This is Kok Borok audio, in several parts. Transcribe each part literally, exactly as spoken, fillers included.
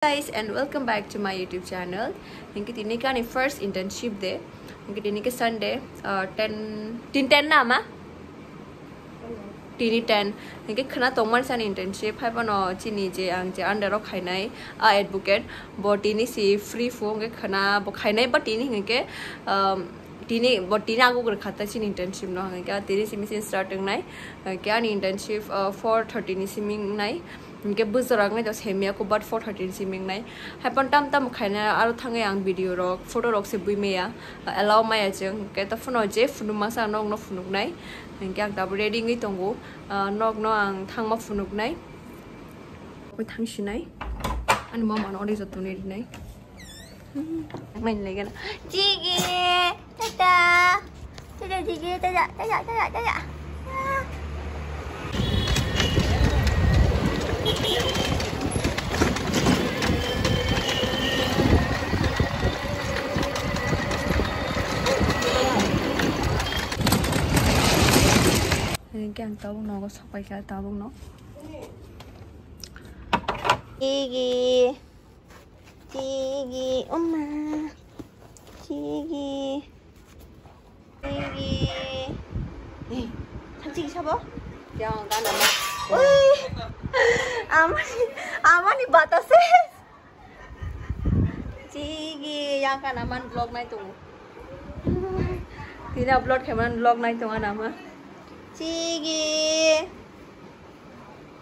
Guys, and welcome back to my YouTube channel. Hinkhe tini khe ani first internship day. Hinkhe tini khe Sunday, uh, ten, tin ten na ma? Tini ten. Hinkhe khwna tongmani sani internship, hai bono chini je ang je under o khainai, a advocate, bo tini si free phu, hinkhe khwna bo khainai, but tini hinkhe, um, tini bo tini agugur khata chini internship no, hinkhe tini si machine start wngnai, hinkhe ani internship, uh, four thirty ni simi wngnai. Hinkhe bujorok nai to semya ko, but four thirty ni simi wngnai. Hai pon tam tam khaina aro thangwi ang video rok, photo rok se bui maya, allow maya chwng. Hinkhe to phano je phunuk masa ang nokno phunuknai. Hinkhe ang tabuk ready wngwi tongo. Ah, nokno ang thangma phunuknai. Oi thangsinai. Ani mama no ori jotoni rinai. Main lagi na. Jigi, tata. Tata, jigi, tata, tata, tata, tata. Hinkhe ang tabuk nogo sokpaikha, tabuk no. Jigi. Chigi, oma. Chigi. Chigi. Eh, thang chigi sabo? Yang gana ma. Ui. Amani, amani batase. Chigi, yang kana man vlog nai tongo. Tina upload khe man vlog nai tongo nama. Chigi.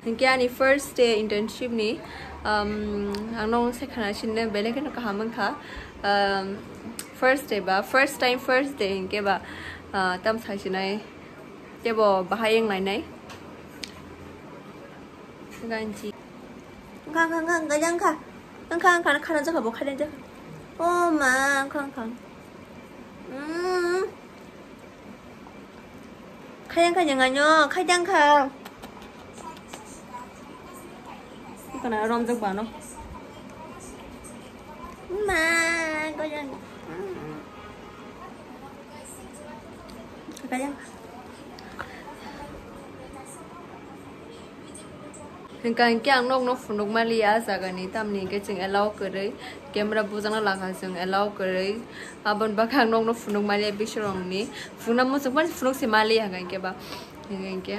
Hinkhe ani first day internship ni, um, ang nong se khana sinne belai kheno kaham wngkha. Um, first day ba, first time, first day hinkhe ba, uh, tam sai sinai, tebo bahai wng lainai. Ganchi. Wngkha, wngkha, wngkha, wngkha, wngkha. Wngkha, wngkha, khana jakha bo, khana jakha. Oh ma, wngkha, wngkha. Mm. Khaidang kha nyang anyo, khaidang kha. Kana romjak bano. Ma, goyang. Khaidang. Hingka hingke ang nokno phunuk maliya ah jagani, tamni hingke chwng allow kwrwi, camera bujakna laka chwng allow kwrwi, aboni bagwi ang nokno phunuk maliya bisorongni, phunukna muchungmani phunuk se maliya hingka hingke ba, hingka hingke,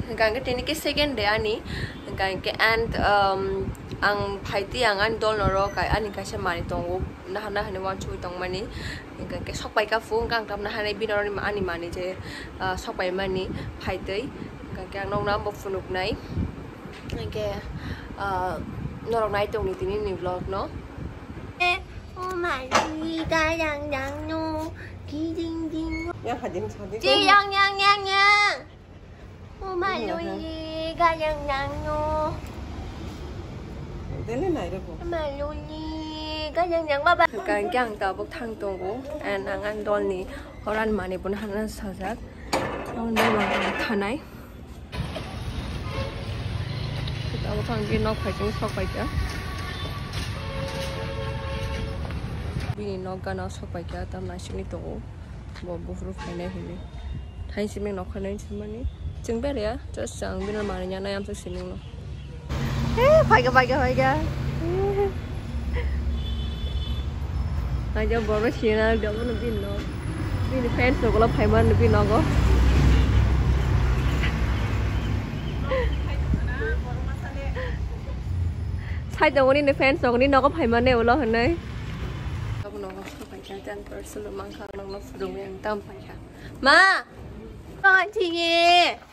hingka hingke tini ke second day ani, hingka hingke and, um, ang phaitwi ang ani dol norok ani kaisa manwi tongo, naha naha hinwi uansugwi tongmani, hingka hingke sok paikha phung, hingka ang tamna hanai bini oro ani manwi je, ah, sok paimani phaitwi. Hingke ang nokno abo phunuknai. Hingke, ah, norok nai tongni tini ni vlog no. Eh, oh my, gayang yang no, giding ding. Yang hading hading. Ci yang yang yang yang. Oh my, gayang yang no. Dene nai rego. Oh my, gayang yang baba. Hingke ang tabuk thang tongo, and ang ani dolni oran mani bono hana sajak. Ang dolni thanai. Tabuk thang ke nok phai chwng sok paikha. Bini nok gana sok paikha, tam naisingni tongo. Bo buphuru phainai hinwi. Thaisimi nokha nai simani. Chwng berya, just ang bini manwi nyanai amsa siningno. Eh, phaikha, phaikha, phaikha. Aja borok sina dobo no bini nok. Bini fans rok ulo phaimani bini nogo. Sai tongo nini fans rok ni nogo phaimani ulo hinwi. Abo nogo phaikha ten percent mankha nokno phudungwi ang tam phaikha. Ma! Thank you.